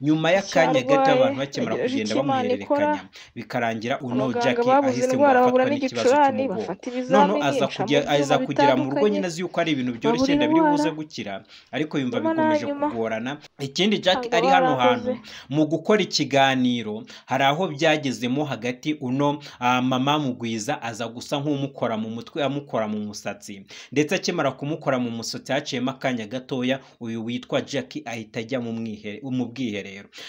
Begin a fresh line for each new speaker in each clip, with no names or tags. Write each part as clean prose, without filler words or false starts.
Nyuma y'akanya gato
Icyarwaye,
abantu bakimara
ntegereje
kugenda
icyo Imana ikora.
bamuhererekanya, bikarangira uno
Abaganga
Jackie
babuze
ahise ngo
indwara babura
afatwa n'ikibazo
n'igicurane,
cy'umugongo.
bafata
Noneho
ibizamini,
aza
nca mu
kujya
byuma
aza kugera mu rugo
bitandukanye,
nyine azi yuko ari ibintu byoroshye
babura
wenda biri buze
indwara,
gukira, ariko yumva
nyuma na
bikomeje
nyuma
kugorana. Ikindi Jack
ntabwo
ari hano hantu
barandoze.
mu gukora ikiganiro, hari aho byagezemo hagati uno mama Mugwiza aza gusa nk'umukora mu mutwe, amukora mu musatsi, ndetse akimara kumukora mu musatsi haciyemo akanya gatoya uyu witwa Jack ahita ajya mu bwiherero.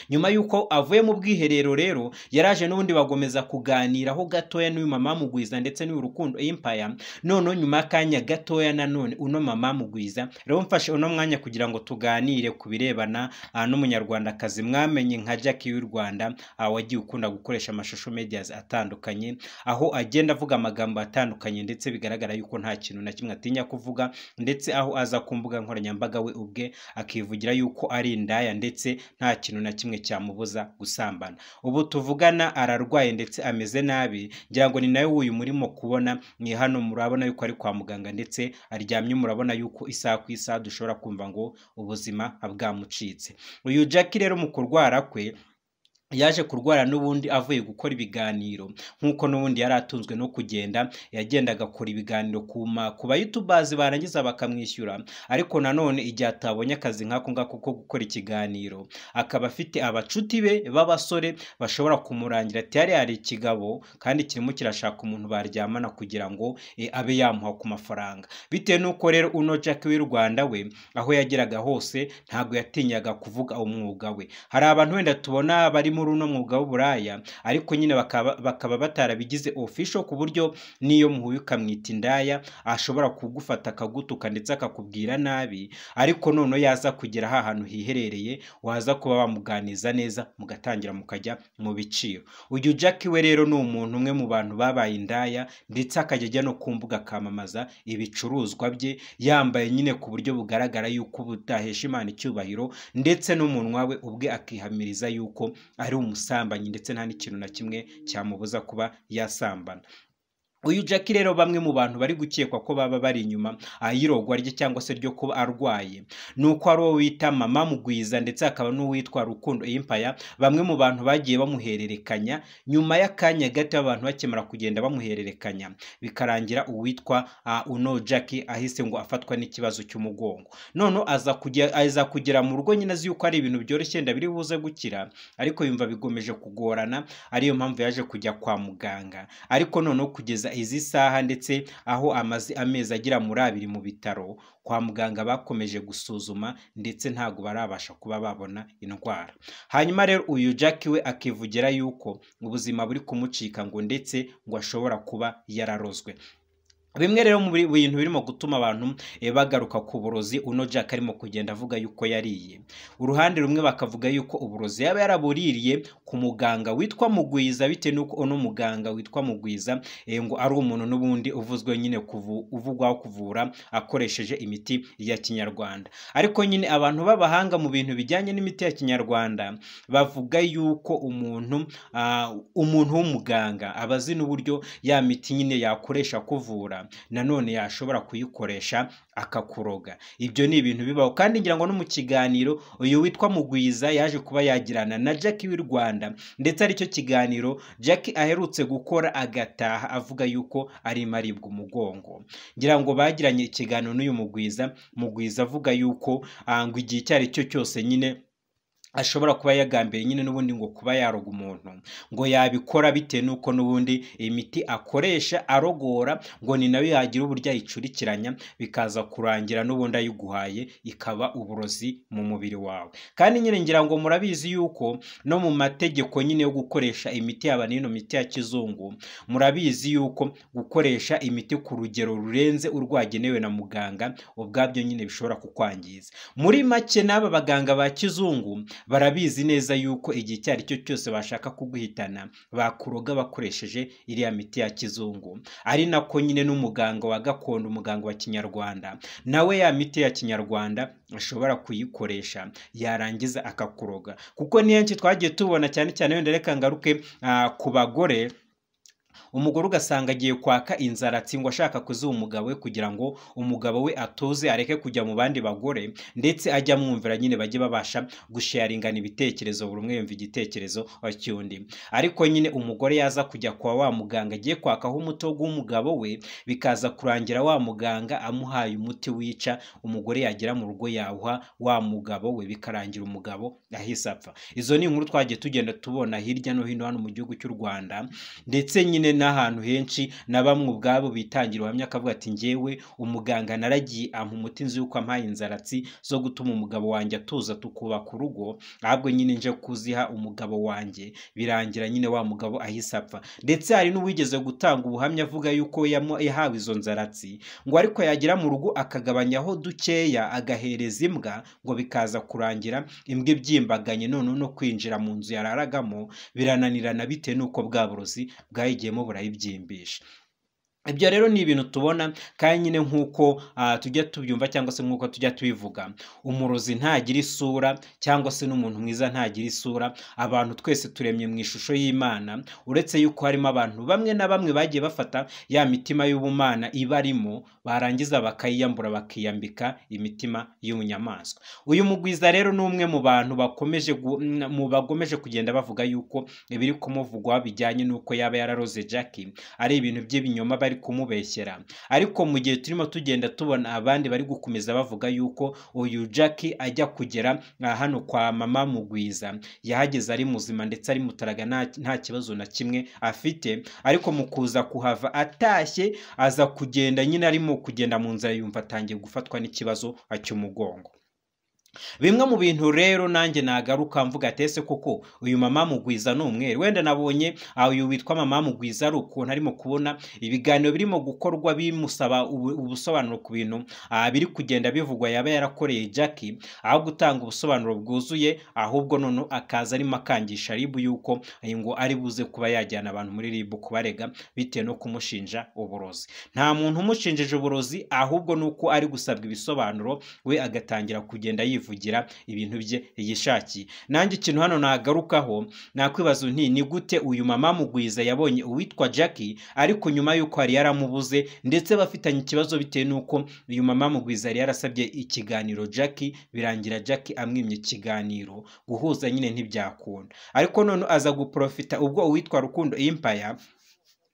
Nyuma y'uko avuye mu bwiherero rero yaraje n'ubundi bagomeza kuganiraho gatoya n'uyu mama Mugwiza ndetse n'uyu Rukundo Empire. Noneho nyuma y'akanya gatoya nanone uno mama Mugwiza rero, mfashe uno mwanya kugira ngo tuganire ku birebana n'umunyarwandakazi mwamenye nka Jackie w'u Rwanda, wagiye ukunda gukoresha amashusho medias atandukanye, aho agenda avuga amagambo atandukanye, ndetse bigaragara yuko nta kintu na kimwe atinya kuvuga, ndetse aho aza ku mbuga nkoranyambaga we ubwe akivugira yuko ari indaya ndetse nta kintu na kimwe cyamubuza gusambana. Ubu tuvugana ararwaye ndetse ameze nabi, ngira ngo ni nawe wuyu murimo kubona ni hano, murabona yuko ari kwa muganga ndetse aryamye, murabona yuko isaha ku isaha dushobora kumva ngo ubuzima bwamucitse. Uyu Jackie rero mu kurwara kwe yaje kurwara n'ubundi avuye gukora ibiganiro, nk'uko n'ubundi yari atunzwe no kugenda, yagendaga akora ibiganiro ku ba youtubers barangiza bakamwishyura. Ariko nanone igihe atabonye akazi nk'ako ngako ko gukora ikiganiro, akaba afite abacuti be b'abasore bashobora kumurangira ati hariya hari ikigabo kandi kirimo kirashaka umuntu baryamana kugira ngo abe yamuha ku mafaranga. Bitewe n'uko rero uno Jack w'i Rwanda we aho yageraga hose ntabwo yatinyaga kuvuga umwuga we. Hari abantu wenda tubona bari muri uno mwuga w'uburaya, ariko nyine bakaba batarabigize official, ku buryo n'iyo muhuye ukamwita indaya ashobora kugufata akagutuka ndetse akakubwira nabi, ariko noneho yaza kugera ha hantu hiherereye waza kuba wamuganiza neza mugatangira mukajya mu biciro. Uyu Jack we rero ni umuntu umwe mu bantu babaye indaya, ndetse akajya ajya no ku mbuga akamamaza ibicuruzwa bye yambaye nyine ku buryo bugaragara yuko budahesha Imana icyubahiro, ndetse n'umunwa we ubwe akihamiriza yuko ari umusambanyi ndetse nta n'ikintu na kimwe cyamubuza kuba yasambana. Uyu Jackie rero bamwe mu bantu bari gukekwa ko baba bari inyuma y'irogwa rye cyangwa se ryo kuba arwaye, ni uko ari uwo wita mama Mugwiza ndetse hakaba n'uwitwa Rukundo Empire, bamwe mu bantu bagiye bamuhererekanya. Nyuma y'akanya gato abantu bakimara kugenda bamuhererekanya, bikarangira uwitwa uno Jackie ahise ngo afatwa n'ikibazo cy'umugongo. Noneho aza kugera mu rugo nyine azi yuko ari ibintu byoroshye wenda biri buze gukira, ariko yumva bigomeje kugorana, ariyo mpamvu yaje kujya kwa muganga. Ariko noneho kugeza izi saha ndetse aho amaze amezi agera muri 2 mu bitaro kwa muganga, bakomeje gusuzuma ndetse ntabwo barabasha kuba babona indwara. Hanyuma rero uyu Jack we akivugira yuko ubuzima buri kumucika ngo ndetse ngo ashobora kuba yararozwe. Bimwe rero mu bintu birimo gutuma abantu bagaruka ku burozi uno Jack arimo kugenda avuga yuko yariye, uruhande rumwe bakavuga yuko uburozi yaba yarabuririye ku muganga witwa Mugwiza, bitewe n'uko uno muganga witwa Mugwiza ngo ari umuntu n'ubundi uvuzwe nyine uvugwaho kuvura akoresheje imiti ya Kinyarwanda. Ariko nyine abantu b'abahanga mu bintu bijyanye n'imiti ya Kinyarwanda bavuga yuko umuntu w'umuganga aba azi n'uburyo ya miti nyine yakoresha kuvura, nanone yashobora kuyikoresha akakuroga. Ibyo ni ibintu bibaho, kandi ngira ngo no mu kiganiro uyu witwa Mugwiza yaje kuba yagirana na Jackie w'i Rwanda, ndetse aricyo kiganiro Jackie aherutse gukora agataha avuga yuko arimo aribwa umugongo. Ngira ngo bagiranye ikiganiro n'uyu Mugwiza, Mugwiza avuga yuko ngo igihe icyo ari cyo cyose nyine ashobora kuba yagambiriye nyine n'ubundi ngo kuba yaroga umuntu, ngo yabikora bitewe n'uko n'ubundi imiti akoresha arogora ngo ni nayo yagira uburyo ayicurikiranya, bikaza kurangira n'ubundi ayiguhaye ikaba uburozi mu mubiri wawe. Kandi nyine ngira ngo murabizi yuko no mu mategeko nyine yo gukoresha imiti yaba n'ino miti ya kizungu, murabizi yuko gukoresha imiti ku rugero rurenze urwagenewe na muganga ubwabyo nyine bishobora kukwangiza. Muri make n'aba baganga ba kizungu barabizi neza yuko igihe icyo ari cyo cyose bashaka kuguhitana bakuroga bakoresheje iriya miti ya kizungu. Ari nako nyine n'umuganga wa gakondo, umuganga wa Kinyarwanda, nawe ya miti ya Kinyarwanda ashobora kuyikoresha yarangiza akakuroga. Kuko ni henshi twagiye tubona, cyane cyane wenda reka ngaruke ku bagore. Umugore ugasanga agiye kwaka inzaratsi ngo ashaka kuziha umugabo we kugira ngo umugabo we atuze, areke kujya mu bandi bagore, ndetse ajya amwumvira nyine, bajye babasha gusharingana ibitekerezo, buri umwe yumva igitekerezo cy'undi. Ariko nyine umugore yaza kujya kwa wa muganga agiye kwakaho umuti w'umugabo we, bikaza kurangira wa muganga amuhaye umuti wica umugore, yagera mu rugo yawuha wa mugabo we, bikarangira umugabo ahise apfa. Izo ni inkuru twagiye tugenda tubona hirya no hino hano mu gihugu cy'u Rwanda, ndetse nyine n'ahantu henshi, na bamwe ubwabo bitangira ubuhamya akavuga ati njyewe umuganga naragiye ampa umuti nzi yuko ampaye inzaratsi zo gutuma umugabo wanjye atuza tukubaka urugo, ahubwo nyine nje kuziha umugabo wanjye, birangira nyine wa mugabo ahise apfa. Ndetse hari n'uwigeze gutanga ubuhamya avuga yuko yahawe izo nzaratsi, ngo ariko yagera mu rugo akagabanyaho dukeya agahereza imbwa, ngo bikaza kurangira imbwa ibyimbaganye, none no kwinjira mu nzu yararagamo birananirana bitewe n'uko bwa burozi bwayigiyemo burayibyimbisha. Ibyo rero ni ibintu tubona, kandi nyine nk'uko tujya tubyumva cyangwa se nk'uko tujya tubivuga, umurozi ntagira isura cyangwa se n'umuntu mwiza ntagira isura. Abantu twese turemye mu ishusho y'Imana, uretse yuko harimo abantu bamwe na bamwe bagiye bafata ya mitima y'ubumana ibarimo, barangiza bakayiyambura bakiyambika imitima y'ubunyamaswa. Uyu Mugwiza rero ni umwe mu bantu bakomeje kugenda bavuga yuko ibiri kumuvugwa bijyanye n'uko yaba yararoze Jackie ari ibintu by'ibinyoma bari kumubeshyera. Ariko mu gihe turimo tugenda tubona abandi bari gukomeza bavuga yuko uyu Jackie ajya kugera hano kwa mama Mugwiza yahageze ari muzima ndetse ari mutaraga, nta kibazo na kimwe afite, ariko mu kuza kuhava atashye aza kugenda nyine arimo kugenda mu nzira yumva atangiye gufatwa n'ikibazo cy'umugongo. Bimwe mu bintu rero nanjye nagaruka mvuga ati ese koko uyu mama Mugwiza ni umwere? Wenda nabonye uyu witwa mama Mugwiza ari ukuntu arimo kubona ibiganiro birimo gukorwa bimusaba ubusobanuro ku bintu biri kugenda bivugwa yaba yarakoreye Jackie, aho gutanga ubusobanuro bwuzuye, ahubwo none akaza arimo akangisha RIB yuko ngo ari buze kuba yajyana abantu muri RIB kubarega bitewe no kumushinja uburozi. Nta muntu umushinjije uburozi, ahubwo nuko ari gusabwa ibisobanuro we agatangira kugenda yivugira ibintu bye yishakiye. Nanjye ikintu hano nagarukaho nakwibaza nti ni gute uyu mama Mugwiza yabonye uwitwa Jackie ariko nyuma yuko yari yaramubuze, ndetse bafitanye ikibazo bitewe nuko uyu mama Mugwiza yari yarasabye ikiganiro Jackie, birangira Jackie amwimye ikiganiro, guhuza nyine ntibyakunda. Ariko none aza guprofita ubwo uwitwa Rukundo Empire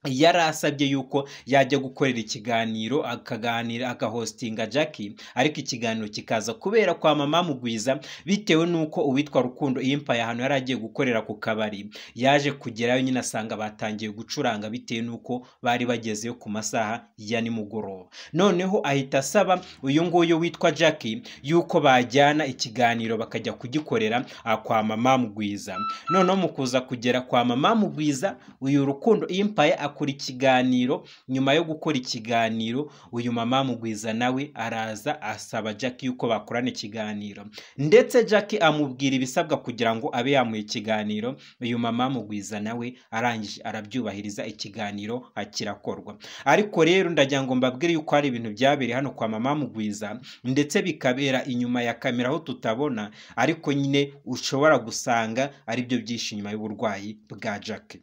yari asabye yuko yajya gukorera ikiganiro akaganira agahostinga Jackie, ariko ikiganiro kikaza kubera kwa mama Mugwiza bitewe nuko uwitwa Rukundo Empire ahantu yari agiye gukorera ku kabari yaje kugerayo nyine asanga batangiye gucuranga bitewe nuko bari bagezeyo ku masaha ya nimugoroba. Noneho ahita asaba uyu nguyu witwa Jackie yuko bajyana ikiganiro bakajya kugikorera kwa mama Mugwiza. Noneho mu kuza kugera kwa mama Mugwiza, uyu Rukundo Empire akora ikiganiro. Nyuma yo gukora ikiganiro uyu mama Mugwiza nawe araza asaba Jackie yuko bakorana ikiganiro, ndetse Jackie amubwira ibisabwa kugira ngo abe yamuha ikiganiro. Uyu mama Mugwiza nawe arangije arabyubahiriza, ikiganiro kirakorwa. Ariko rero ndagira ngo mbabwire yuko hari ibintu byabereye hano kwa mama Mugwiza, ndetse bikabera inyuma ya kamera aho tutabona, ariko nyine ushobora gusanga ari byo byinshi inyuma y'uburwayi bwa Jackie.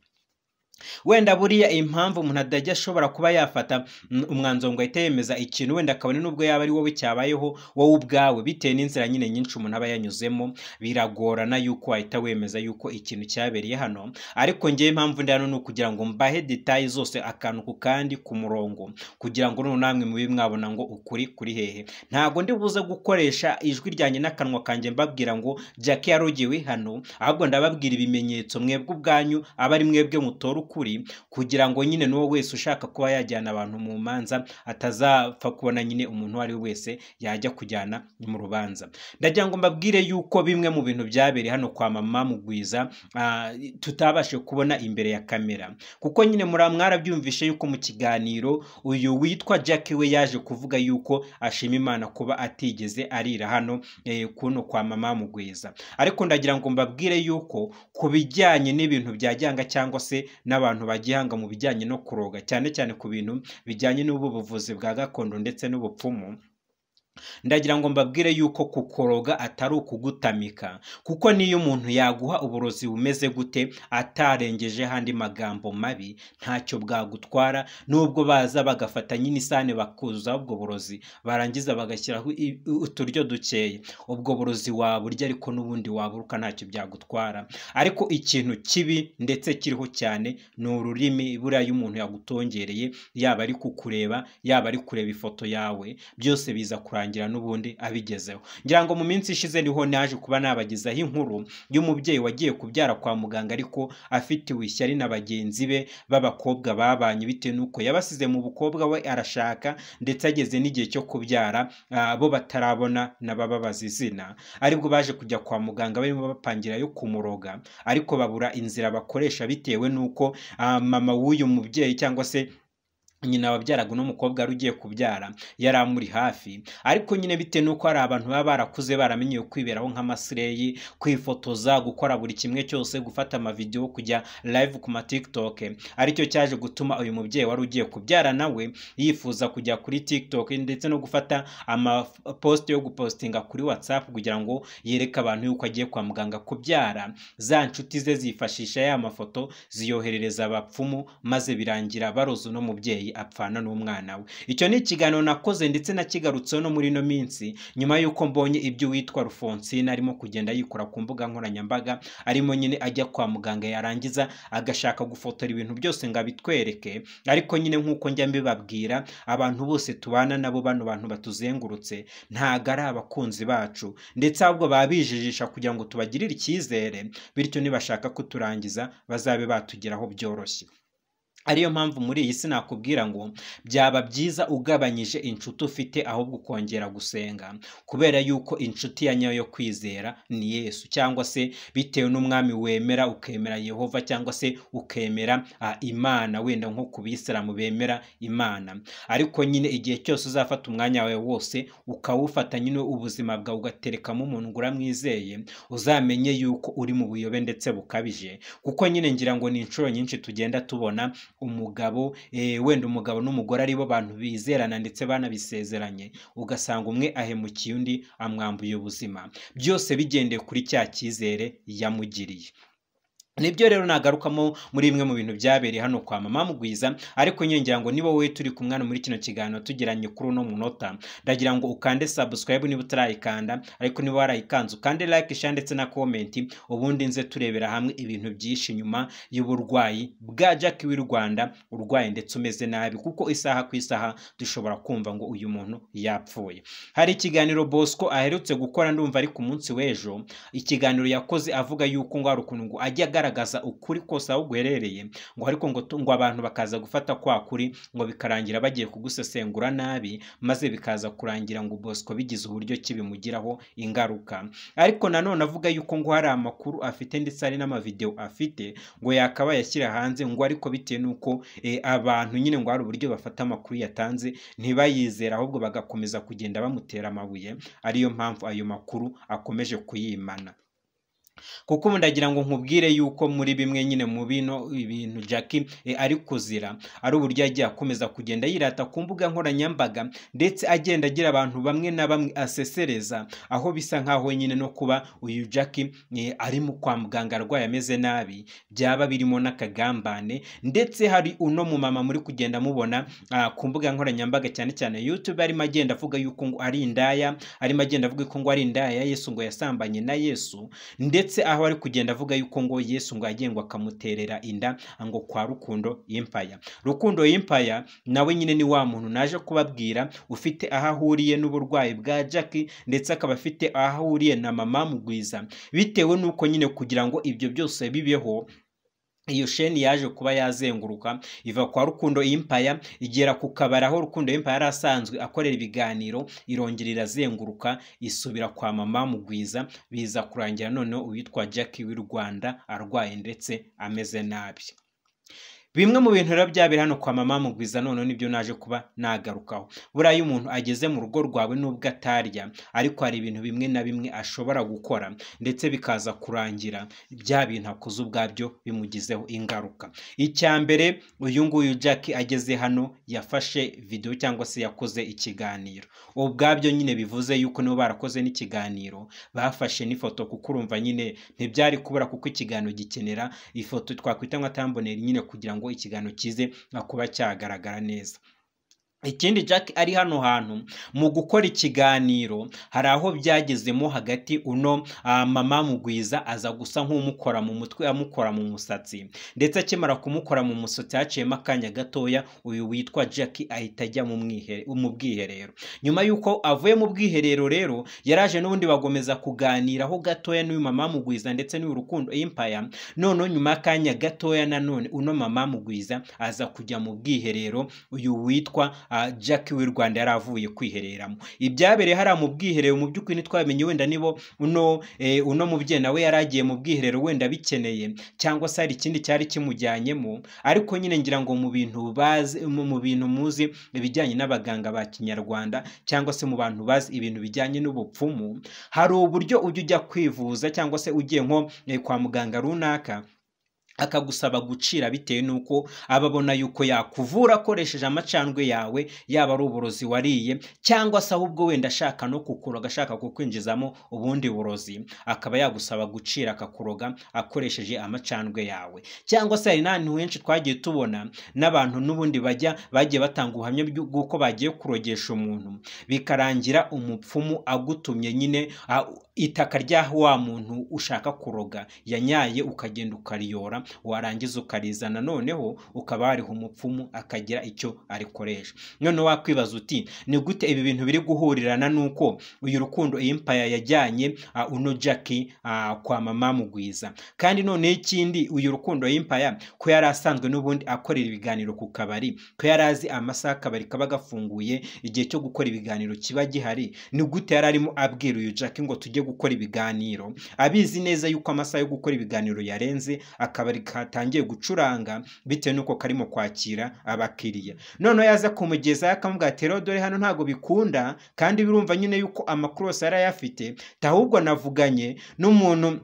Wenda buriya impamvu umuntu atajya ashobora kuba yafata umwanzuro ngo ahite yemeza ikintu, wenda akabona nubwo yaba ari wowe cyabayeho wowe ubwawe, bitewe n'inzira nyine nyinshi umuntu aba yanyuzemo, biragorana yuko wahita wemeza yuko ikintu cyabereye hano. Ariko ngewe impamvu ndi hano ni ukugira ngo mbahe details zose akantu ku kandi ku murongo, kugira ngo none namwe mube mwabona ngo ukuri kuri hehe. Ntago ndi buze gukoresha ijwi ryanjye n'akanwa kanjye mbabwira ngo Jackie yarogewe hano, ahubwo ndababwira ibimenyetso mwebwe ubwanyu aba ari mwebwe mutora ukuri, kugira ngo nyine n'uwo wese ushaka kuba yajyana abantu mu manza atazapfa kubona nyine umuntu uwo ari we wese yajya kujyana mu rubanza. Ndagira ngo mbabwire yuko bimwe mu bintu byabereye hano kwa mama Mugwiza tutabashe kubona imbere ya kamera, kuko nyine mwarabyumvishe yuko mu kiganiro uyu witwa Jackie we yaje kuvuga yuko ashima Imana kuba atigeze arira hano kuno kwa mama Mugwiza. Ariko ndagira ngo mbabwire yuko ku bijyanye n'ibintu bya gihanga cyangwa se n'abantu bagihanga mu bijyanye no kuroga, cyane cyane ku bintu bijyanye n'ubu buvuzi bwa gakondo ndetse n'ubupfumu, Ndagira ngo mbabwire yuko kukoroga atari ukugutamika, kuko niyo umuntu yaguha uburozi bumeze gute atarengeje handi magambo mabi ntacyo bwagutwara, nubwo baza bagafata nyine isahane bakuzuza ubwo burozi barangiza bagashyiraho uturyo dukeya, ubwo burozi waburya ariko n'ubundi waburuka ntacyo byagutwara. Ariko ikintu kibi ndetse kiriho cyane ni ururimi. Buriya iyo umuntu yagutongereye, yaba ari kukureba, yaba ari kureba ifoto yawe, byose biza kurangira n'ubundi abigezeho. Ngira ngo mu minsi ishize niho naje kuba nabagezaho inkuru y'umubyeyi wagiye kubyara kwa muganga ariko afitiwe ishyari na bagenzi be b'abakobwa babanye, bitewe n'uko yabasize mu bukobwa we arashaka, ndetse ageze n'igihe cyo kubyara bo batarabona n'abababaza izina, aribwo baje kujya kwa muganga barimo bapangira yo kumuroga, ariko babura inzira bakoresha bitewe n'uko mama w'uyu mubyeyi cyangwa se nyina wabyaraga uno mukobwa wari ugiye kubyara yari amuri hafi. Ariko nyine bitewe n'uko hari abantu baba barakuze baramenyeye kwiberaho nk'amasireyi, kwifotoza, gukora buri kimwe cyose, gufata amavidewo, kujya live ku ma TikTok, aricyo cyaje gutuma uyu mubyeyi wari ugiye kubyara nawe yifuza kujya kuri TikTok ndetse no gufata amapost yo gupostinga kuri WhatsApp kugira ngo yereke abantu yuko agiye kwa muganga kubyara. Za nshuti ze zifashisha ya mafoto ziyoherereza abapfumu, maze birangira baroza uno mubyeyi apfana n'umwana we. Icyo ni ikiganiro nakoze ndetse nakigarutseho no muri ino minsi, nyuma y'uko mbonye ibyo witwa Rufonsina arimo kugenda yikora ku mbuga nkoranyambaga, arimo nyine ajya kwa muganga yarangiza agashaka gufotora ibintu byose ngo abitwereke. Ariko nyine nk'uko njya mbibabwira, abantu bose tubana nabo, bano bantu batuzengurutse ntago ari abakunzi bacu, ndetse ahubwo baba bijijisha kugira ngo tubagirire icyizere, bityo nibashaka kuturangiza bazabe batugeraho byoroshye. Ariyo mpamvu muri iyi si nakubwira ngo byaba byiza ugabanyije inshuti ufite ahubwo ukongera gusenga, kubera yuko inshuti ya nyayo yo kwizera ni Yesu, cyangwa se bitewe n'umwami wemera ukemera Yehova, cyangwa se ukemera Imana, wenda nko ku bisilamu bemera Imana. Ariko nyine igihe cyose uzafata umwanya wawe wose ukawufata nyine ubuzima bwawe ugaterekamo umuntu ngo uramwizeye, uzamenye yuko uri mu buyobe ndetse bukabije. Kuko nyine ngira ngo ni inshuro nyinshi tugenda tubona umugabo wenda umugabo n'umugore aribo bantu bizerana ndetse banabisezeranye, ugasanga umwe ahemukiye undi amwambuye ubuzima, byose bigendeye kuri cya cyizere yamugiriye. Nibyo rero nagarukamo muri imwe mu bintu byabereye hano kwa Mama Mugwiza. Ariko nyine ngira ngo niba wowe turi kumwe muri kino kiganiro tugiranye kuri uno munota, ndagira ngo ukande subscribe niba utarayikanda, ariko niba warayikanze ukande like, share ndetse na comment, ubundi nze turebera hamwe ibintu byinshi nyuma y'uburwayi bwa Jackie w'i Rwanda, urwaye ndetse umeze nabi, kuko isaha ku isaha dushobora kumva ngo uyu muntu yapfuye. Hari ikiganiro Bosco aherutse gukora, ndumva ari ku munsi w'ejo, ikiganiro yakoze avuga yuko ngo hari ukuntu ngo ajya agaragaza ukuri kose aho guherereye, ngo ariko ngo abantu bakaza gufata kwa kuri ngo bikarangira bagiye kugusesengura nabi, maze bikaza kurangira ngo Bosco bigize uburyo kibimugiraho ingaruka. Ariko nanone avuga yuko ngo hari amakuru afite ndetse hari n'amavideo afite ngo yakabaye ashyira hanze, ngo ariko bitewe nuko abantu nyine ngo hari uburyo bafata amakuru yatanze ntibayizera, ahubwo bagakomeza kugenda bamutera amabuye, ariyo mpamvu ayo makuru akomeje kuyimana. Kuko ubu ndagira ngo nkubwire yuko muri bimwe nyine mu bino ibintu Jackie ari kuzira ari uburyo yagiye akomeza kugenda yirata ku mbuga nkoranyambaga, ndetse agenda agira abantu bamwe na bamwe asesereza, aho bisa nkaho nyine no kuba uyu Jackie ari mu kwa muganga arwaye ameze nabi byaba birimo n'akagambane. Ndetse hari uno mumama muri kugenda mubona ku mbuga nkoranyambaga cyane cyane YouTube, arimo agenda avuga yuko ngo ari indaya, arimo agenda avuga ko ngo ari indaya ya Yesu, ngo yasambanye na Yesu, ndetse aho ari kugenda avuga yuko ngo Yesu ngo yagiye ngo akamuterera inda ngo kwa Rukundo Empire. Rukundo Empire nawe nyine ni wa muntu naje kubabwira ufite aho ahuriye n'uburwayi bwa Jackie, ndetse akaba afite aho ahuriye na Mama Mugwiza, bitewe nuko nyine kugira ngo ibyo byose bibeho iyo sheni yaje kuba yazenguruka iva kwa Rukundo Empire igera ku kabari aho Rukundo Empire yari asanzwe akorera ibiganiro, irongera irazenguruka isubira kwa Mama Mugwiza, biza kurangira noneho uwitwa Jackie w'i Rwanda arwaye ndetse ameze nabi. Bimwe mu bintu rero byabera hano kwa mama Mugwiza noneho nibyo naje kuba nagarukaho. Buriya iyo umuntu ageze mu rugo rwawe nubwo atarya, ariko hari ibintu bimwe na bimwe ashobora gukora ndetse bikaza kurangira bya bintu akoze ubwabyo bimugizeho ingaruka. Icya mbere, uyu nguyu Jack ageze hano yafashe video cyangwa se yakoze ikiganiro. Ubwabyo nyine bivuze yuko nibo barakoze n'ikiganiro, bafashe n'ifoto, kuko urumva nyine ntibyari kubura, kuko ikiganiro gikenera ifoto twakwita nka thumbnail nyine kugira ngo ikiganiro kize kuba cyagaragara neza. Ikindi, Jack ari hano hantu mu gukora ikiganiro, hari aho byagezemo hagati uno mama Mugwiza aza gusa nk'umukora mu mutwe, amukora mu musatsi, ndetse akimara kumukora mu musatsi haciyemo akanya gatoya uyu witwa Jack ahita ajya mu bwiherero. Nyuma y'uko avuye mu bwiherero rero, yaraje n'ubundi bagomeza kuganiraho gatoya n'uyu mama Mugwiza ndetse n'uyu Rukundo Empire. Noneho nyuma y'akanya gatoya nanone uno mama Mugwiza aza kujya mu bwiherero uyu witwa Jack w'i Rwanda yari avuye kwihereramo. Ibyabereye hariya mu bwiherero mu by'ukuri ntitwamenye, wenda nibo uno mubyeyi nawe yari agiye mu bwiherero wenda bikeneye, cyangwa se hari ikindi cyari kimujyanyemo. Ariko nyine ngira ngo mu bintu bazi, mu bintu muzi ibijyanye n'abaganga ba kinyarwanda, cyangwa se mu bantu bazi ibintu bijyanye n'ubupfumu, hari uburyo ujya ujya kwivuza cyangwa se ugiye nko kwa muganga runaka akagusaba gucira, bitewe n'uko aba abona yuko yakuvura akoresheje amacandwe yawe, yaba ari uburozi wariye, cyangwa se ahubwo wenda ashaka no kukuroga, ashaka kukwinjizamo ubundi burozi, akaba yagusaba gucira akakuroga akoresheje amacandwe yawe. Cyangwa se hari n'ahantu henshi twagiye tubona n'abantu n'ubundi bagiye batanga ubuhamya bw'uko bagiye kurogesha umuntu, bikarangira umupfumu agutumye nyine itaka rya wa muntu ushaka kuroga yanyaye, ukagenda ukariyora, warangiza ukarizana, noneho ukaba wariha umupfumu akagira icyo arikoresha. Noneho wakwibaza uti ni gute ibi bintu biri guhurirana n'uko uyu Rukundo Empire yajyanye uno Jack kwa mama Mugwiza? Kandi noneho ikindi, uyu Rukundo Empire ko yari asanzwe n'ubundi akorera ibiganiro ku kabari, ko yari azi amasaha akabari kaba gafunguye, igihe cyo gukora ibiganiro kiba gihari, ni gute yari arimo abwira uyu Jack ngo tujye gukora ibiganiro, abizi neza yuko amasaha yo gukora ibiganiro yarenze, akabari katangiye gucuranga bitewe n'uko karimo kwakira abakiriya? Noneho yaza kumugezayo akamubwira ati rero dore hano ntabwo bikunda, kandi birumva nyine yuko amakuru yose yari ayafite, ahubwo navuganye n'umuntu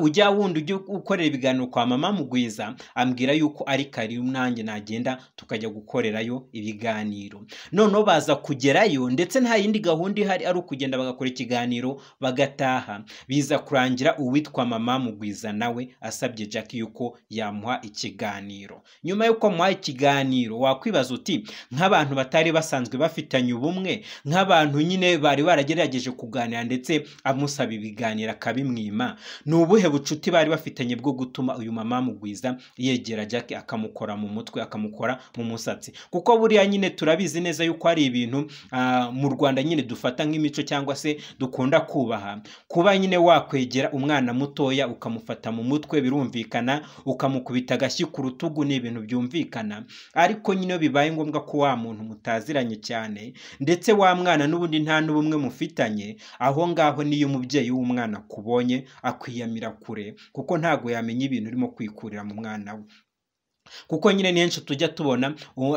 ujya wundi ujya ukorera ibiganiro kwa mama Mugwiza, ambwira yuko ari karibu, nanjye nagenda tukajya gukorerayo ibiganiro. Noneho baza kugerayo, ndetse nta yindi gahunda ihari, ari ukugenda bagakora ikiganiro bagataha. Biza kurangira uwitwa mama Mugwiza nawe asabye Jack yuko yamuha ikiganiro. Nyuma yuko amuha ikiganiro, wakwibaza uti nk'abantu batari basanzwe bafitanye ubumwe, nk'abantu nyine bari baragerageje kuganira ndetse amusaba ibiganiro akabimwima, ni ubuhe bucuti bari bafitanye bwo gutuma uyu mama Mugwiza yegera Jack akamukora mu mutwe, akamukora mu musatsi? Kuko buriya nyine turabizi neza yuko hari ibintu mu Rwanda nyine dufata nk'imico cyangwa se dukunda kubaha. Kuba nyine wakwegera umwana mutoya ukamufata mu mutwe birumvikana, ukamukubita agashyi ku rutugu ni ibintu byumvikana, ariko nyine bibaye ngombwa ko wa muntu mutaziranye cyane, ndetse wa mwana n'ubundi nta n'ubumwe mufitanye, aho ngaho niyo umubyeyi w'umwana akubonye akwiyamira kure, kuko ntago yamenya ibintu urimo kwikurira mu mwana we. Kuko nyine ni henshi tujya tubona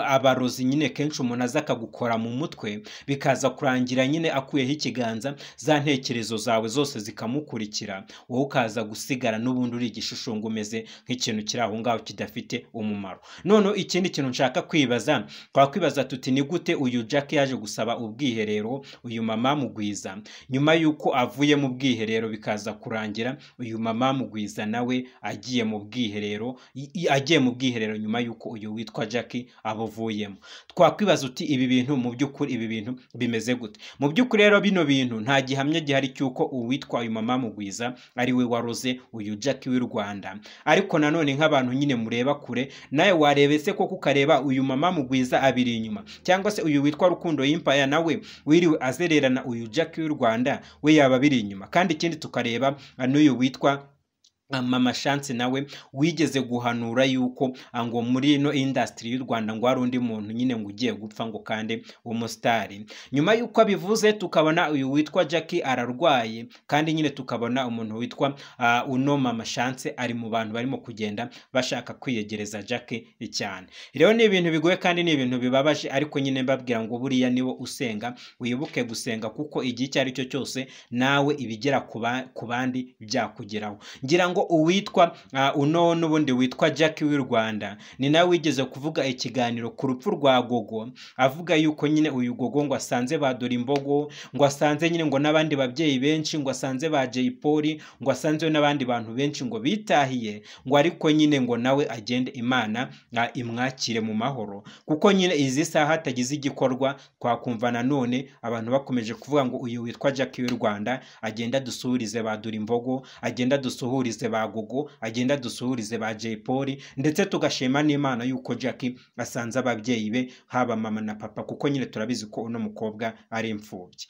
abarozi nyine, kenshi umuntu aza akagukora mu mutwe, bikaza kurangira nyine akuyeho ikiganza, za ntekerezo zawe zose zikamukurikira, wowe ukaza gusigara n'ubundi uri igishushanyo, umeze nk'ikintu kiri aho ngaho kidafite umumaro. Noneho ikindi kintu nshaka kwibaza, twakwibaza tuti ni gute uyu Jack yaje gusaba ubwiherero uyu mama Mugwiza, nyuma y'uko avuye mu bwiherero bikaza kurangira uyu mama Mugwiza nawe agiye mu bwiherero, agiye mu bwiherero nyuma y'uko uyu witwa Jack abuvuyemo? Twakwibaza uti ibi bintu mu by'ukuri, ibi bintu bimeze gute? Mu by'ukuri rero bino bintu nta gihamya gihari cy'uko uwitwa uyu mama Mugwiza ari we waroze uyu Jack w'i Rwanda. Ariko nanone nk'abantu nyine mureba kure, nawe warebe se koko ukareba uyu mama Mugwiza abiri inyuma, cyangwa se uyu witwa Rukundo Empire nawe wiriwe azererana uyu Jack w'i Rwanda we yaba abiri inyuma? Kandi ikindi tukareba n'uyu witwa Mama Chance nawe wigeze guhanura yuko ngo muri ino industry y'u Rwanda ngo hari undi muntu nyine ngo ugiye gupfa ngo kandi umusitari. Nyuma yuko abivuze tukabona uyu witwa Jackie ararwaye, kandi nyine tukabona umuntu witwa uno Mama Chance ari mu bantu barimo kugenda bashaka kwiyegereza Jackie cyane. Rero ni ibintu bigoye kandi ni ibintu bibabaje, ariko nyine mbabwira ngo buriya niwo usenga wibuke gusenga, kuko igihe icyo ari cyo cyose nawe ibigera ku bandi byakugeraho. Ngira ngo uwitwa uno n'ubundi witwa Jackie w'u Rwanda ni nawe wigeze kuvuga ikiganiro ku rupfu rwa Gogo, avuga yuko nyine uyu Gogo ngo asanze ba Dorimbogo, ngo asanze nyine ngo n'abandi babyeyi benshi, ngo asanze ba Jay Polly, ngo asanze n'abandi bantu benshi ngo bitahiye, ngo ariko nyine ngo nawe agende Imana imwakire mu mahoro, kuko nyine izi saha hatagize igikorwa twakumva nanone abantu bakomeje kuvuga ngo uyu witwa Jackie w'u Rwanda agenda dusuhurize ba Dorimbogo, agenda dusuhurize ba Gogo, agenda dusuhurize ba Jay Polly, ndetse tugashima n'Imana yuko Jackie asanze ababyeyi be haba mama na papa, kuko nyine turabizi ko uno mukobwa ari imfubyi.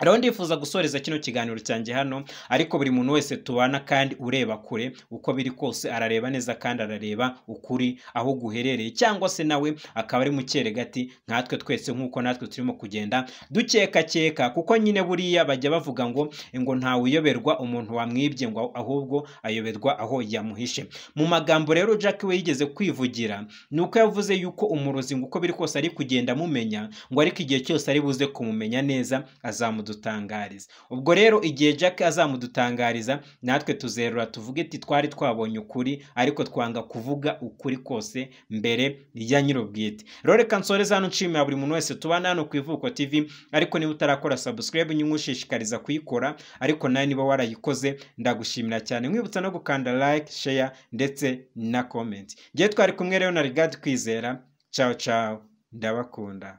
Rero ndifuza gusoreza kino kiganiro cyanjye hano, ariko buri muntu wese tubana kandi ureba kure uko biri kose arareba neza kandi arareba ukuri aho guherereye, cyangwa se nawe akaba ari mu cyeregati nkatwe twese nk'uko natwe turimo kugenda dukekakeka, kuko nyine buriya bajya bavuga ngo ntawe uyoberwa umuntu wamwibye, ngo ahubwo ayoberwa aho yamuhishe. Mu magambo rero Jackie we yigeze kwivugira ni uko yavuze yuko umurozi ngo uko biri kose ari kugenda amumenya, ngo ariko igihe cyose ari buze kumumenya neza azamudutangariza. Ubwo rero igihe Jackie azamudutangariza natwe tuzerura tuvuge ati twari twabonye ukuri, ariko twanga kuvuga ukuri kose mbere ya nyir'ubwite. Rero reka nsoreze hano nshimira buri muntu wese tubana hano ku Ivuko TV, ariko niba utarakora subscribe nyingushishikariza kuyikora, ariko nawe niba warayikoze ndagushimira cyane, nkwibutsa no gukanda like, share ndetse na comment. Ngiye twari kumwe rero na Rigad Kwizera. Ciao ciao, ndabakunda.